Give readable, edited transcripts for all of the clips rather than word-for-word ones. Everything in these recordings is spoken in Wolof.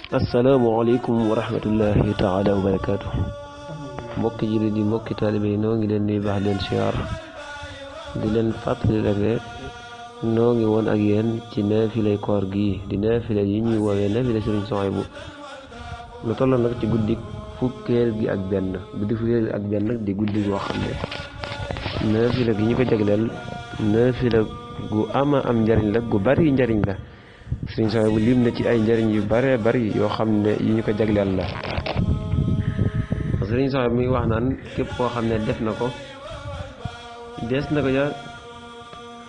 asalaamaaleykum wa rahmatullahi taala wa barakaatu. mbokki jullit yi mbokki taalibe yi noo ngi leen di baax leen siyaar di leen fàttali rek ne noo ngi woon ak yéen ci naafilay koor gi di naafila yi ñuy woowee naafila Sëriñ Suhaybu lu toll nag ci guddi fukkeel gi ak benn di guddi goo xam ne naafila gi ñu ko jagleel naafila gu am njariñ la gu bari njariñ la. Sëriñ Suhaybu lim na ci ay njariñ yu bare bari yoo xam ne yi ñu ko jagleel la. Sëriñ Suhaybu mi wax naan képp koo xam ne def na ko des na ko ja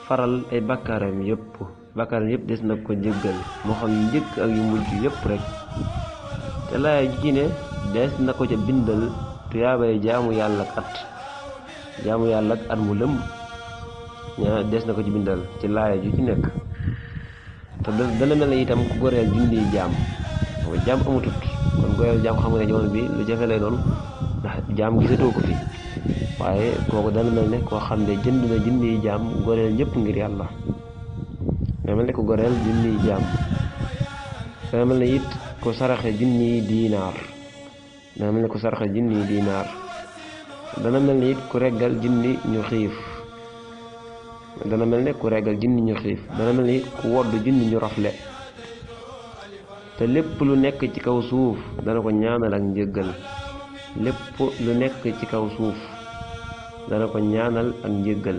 faral ay bakkaaram yëpp des na ko jéggal moo xam yu njëkk ak yu mujj yëpp rek te laaya ji ci ne des na ko ca bindal tuyaabay jaamu yàlla ak at mu lëm des na ko ci bindal ci laaya ju ci nekk. te dana mel ne itam ku goreel junniy jaam amutut kon goreel jaam xam nga ne jamono bi lu jafe lay doon ndax jaam gisatoo ko fi waaye kooku dana mel ne koo xam ne jënd na junniy jaam goreel ñëpp ngir yàlla dana mel ne ku goreel junniy jaam dana mel ne it ku saraxe junniy diinaar dana mel ne ku saraxe junniy diinaar dana mel ne it ku reggal junni ñu xiif dana mel ne ku reggal junni ñu xiif dana mel ni ku wodd junni ñu rafle te lépp lu nekk ci kaw suuf dana ko ñaanal ak njëggal lépp lu nekk ci kaw suuf dana ko ñaanal ak njëggal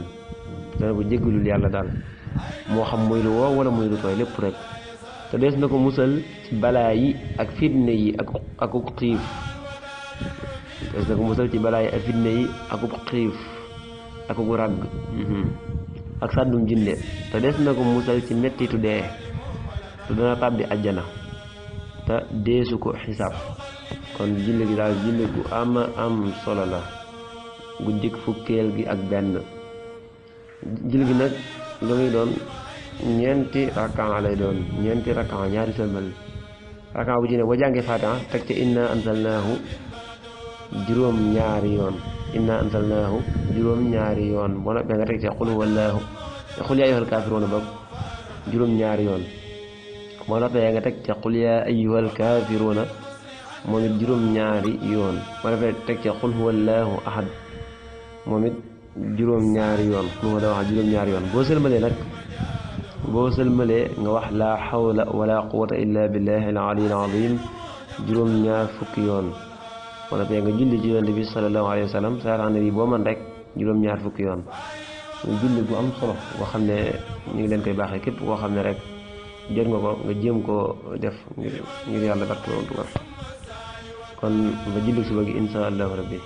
dana ko jéggalul yàlla daal moo xam muy lu woo wala muy lu tooy lépp rek te des na ko musal ci balaa yi ak fitne yi ak ub xiif des na ko musal ci balaa yi ak fitne yi ak ub xiif ak ub ràgg ak sàddum jinne te des na ko musal ci mettitu dee te dana tàbbi àjjana te deesu ko xisaab kon julli gi daal julli gu am solo la guddik fukkeel gi ak benn julli gi nag lu muy doon ñeenti rakkaa lay doon ñaari sëlmal rakkaa bu ci ne boo jàngee Faatiha teg ca inna anzalnaahu juróom ñaari yoon boo noppee nga teg ca xul yaa ayyuhal kaafiruuna ba juróom ñaari yoon boo noppee nga teg ca xul yaa ayyuhal kaafiruuna moom it juróom ñaari yoon boo noppee teg ca xul huwallaahu ahad moom it juróom ñaari yoon boo sëlmalee nga wax laa xawla wala quwwata illa billahi al aliyyil azim juróom ñaar fukki yoon wala bee nga julli ci yonent bi sallallahu alayhi wa sallam saaraane bi boo man rek juróom-ñaar fukki yoon muy julli bu am solo boo xam ne ñu ngi leen koy baaxee képp koo xam ne rek jot nga ko nga jéem koo def ngir yàlla barke woon kon ba julli suba gi insha allahu rabbi